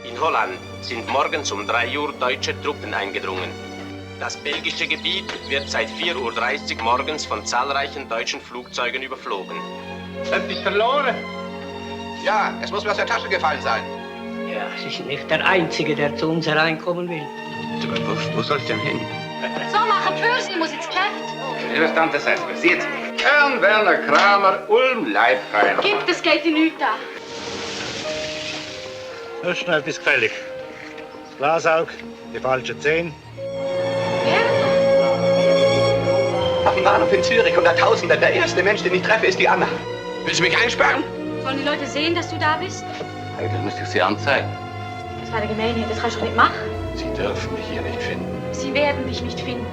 In Holland sind morgens um 3 Uhr deutsche Truppen eingedrungen. Das belgische Gebiet wird seit 4:30 Uhr morgens von zahlreichen deutschen Flugzeugen überflogen. Etwas verloren? Ja, es muss mir aus der Tasche gefallen sein. Ja, Sie sind nicht der Einzige, der zu uns hereinkommen will. Wo soll ich denn hin? So, mach einen Pürsi, ich muss ins Geschäft. Was stand das heißt? Was jetzt? Herrn Werner Kramer, Ulm, Leibheim. Gib, das geht in nichts an. Das ist schnell etwas gefällig. Das Glasauge, die falschen Zähne. Auf dem Bahnhof in Zürich, Hunderttausender. Der erste Mensch, den ich treffe, ist die Anna. Willst du mich einsperren? Sollen die Leute sehen, dass du da bist? Eigentlich müsste ich sie anzeigen. Das war der Gemeine, das kannst du nicht machen. Sie dürfen mich hier nicht finden. Sie werden dich nicht finden.